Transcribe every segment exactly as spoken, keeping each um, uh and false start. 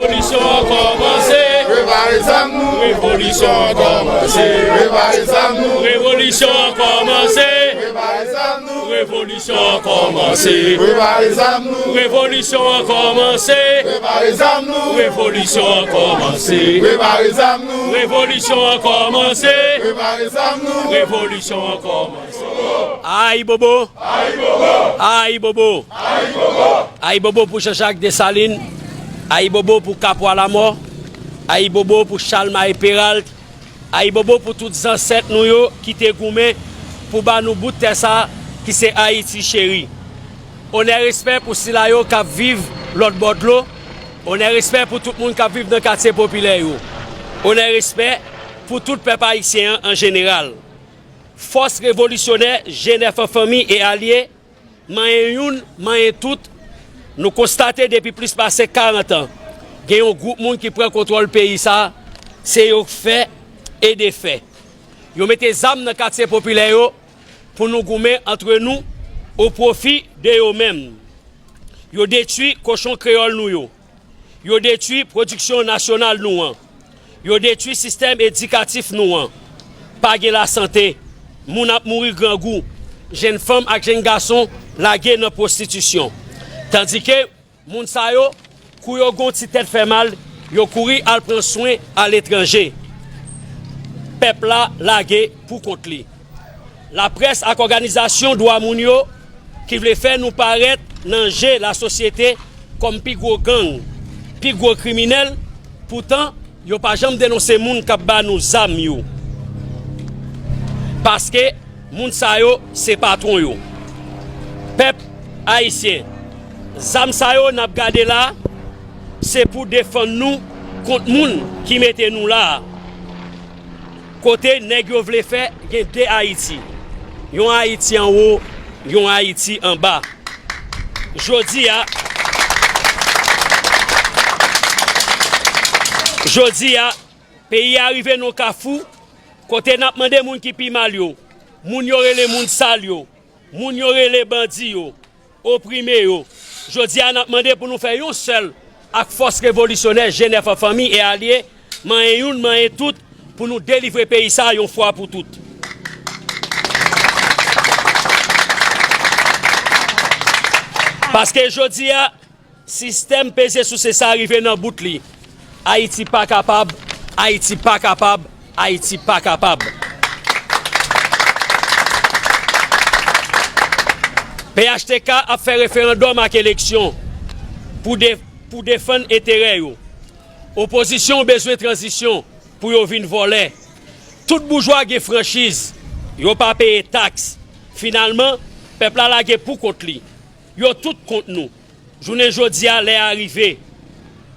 Revolisyon an kòmanse. Prepare zam nou. Revolisyon an kòmanse. Prepare zam nou. Revolisyon an kòmanse. Prepare zam nou. Revolisyon an kòmanse. Prepare zam nou. Revolisyon an kòmanse. Prepare zam nou. Revolisyon an kòmanse. Prepare zam nou. Revolisyon an kòmanse. Prepare zam nou. Revolisyon an kòmanse. Ayibobo! Ayibobo! Ayibobo! Ayibobo! Ayibobo pou Jean Jacques Dessalines! Ayibobo pou Kapwa Lamò! Ayibobo pou Chalmay Peralt! Ayibobo pou tout zansèt nou yo ki te goumen pou ba nou bout tè sa ki se Ayiti cheri! Onè, respè pou sila yo k ap viv lòt bò dlo. Onè, respè pou tout moun k ap viv nan katye popilè yo. Onè, respè pou tout pèp ayisyen an an jeneral. Fòs revolisyonè G nèf an fanmi e alye, manyen youn, manyen tout, nou konstate depi plis pase karant an, gen yon gwoup moun ki pran kontwòl peyi sa, se yo k fè e defè. Yo mete zam nan katye popilè yo pou nou goumen antre nou o pwofi de yo menm. Yo detwi kochon kreyòl nou yo. Yo detwi pwodiksyon nasyonal nou an. Yo detwi sistèm edikatif nou an. Pa gen lasante. Moun ap mouri grangou. Jenn fanm ak jenn gason lage nan pwostitisyon. Tandike moun sa yo, kou yo gen yon ti tèt fè mal, yo kouri al pran swen aletranje. Pèp la lage pou kont li. Laprès ak òganizasyon dwa moun yo ki vle fè nou parèt nan je lasosyete kòm pi gwo gang, pi gwo kriminèl, poutan yo pa janm denonse moun k ap ba nou zam yo. Paske moun sa yo se patwon yo. Pèp ayisyen, zam sa yo n ap gade la, se pou defann nou kont moun ki mete nou la a. Kote nèg yo vle fè gen de Ayiti. Yon Ayiti anwo, yon Ayiti anba. Jodi a, jodi a, peyi a rive nan kafou kote n ap mande moun ki pi mal yo, moun yo rele moun sal yo, moun yo rele bandi yo, oprime yo. Jodi a, n ap mande pou nou fè yon sèl ak fòs revolisyonè G nèf an fanmi e alye, manyen youn, manyen tout, pou nou delivre peyi sa a yon fwa pou tout. Paske jodi a, sistèm peze souse sa a rive nan bout li. Ayiti pa kapab, Ayiti pa kapab, Ayiti pa kapab. P H T K ap fè referandòm ak eleksyon pou de-, pou defann enterè yo. Opozisyon bezwen tranzisyon pou yo vin vòlè. Tout boujwa gen franchiz, yo pa peye taks. Finalman, pèp la lage pou kont li. Yo tout kont nou. Jounen jodi a, lè a rive.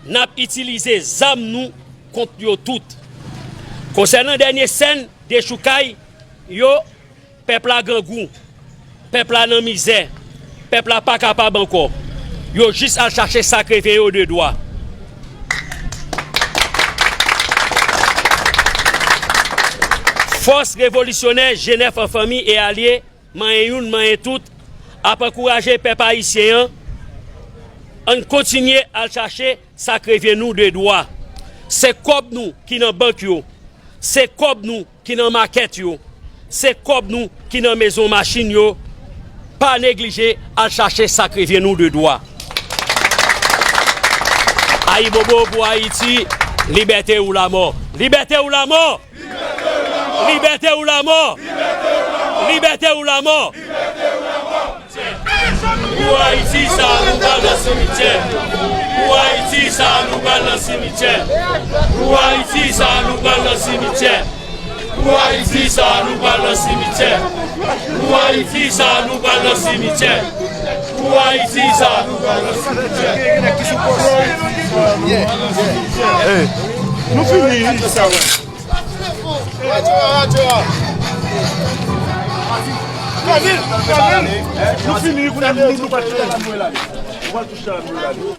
N ap itilize zam nou kont yo tout. Konsènan dènye sèn dechoukay yo, pèp la grangou, pèp la nan mizè, pèp la pa kapab ankò. Yo jis al chache sa k revyen yo de dwa. Fòs revolisyonè G nèf an fanmi e alye, manyen youn, manyen tout, ap ankouraje pèp ayisyen an, ann kontinye al chache sa k revyen nou de dwa. Se kòb nou ki nan bank yo, se kòb nou ki nan makèt yo, se kòb nou ki nan mezon machin yo. Pa neglije al chache sa k revyen nou de dwa. Ayibobo pou Ayiti, libète ou lamò. Libète ou lamò! Libète ou lamò! Libète ou lamò! Pou Ayiti sa, nou pral nan simityè. Pou Ayiti sa, nou pral nan simityè. Pou Ayiti sa, nou pral nan simityè. Pou Ayiti sa, nou pral nan simityè. Pou Ayiti sa, nou pral nan simityè. Pou Ayiti sa, nou pral nan simityè. Hey, nou fini. Radyo a, radyo a. Kamil, Kamil, nou fini, kounye a nou, nou pral touche a nou lale. Nou pral touche a nou lale.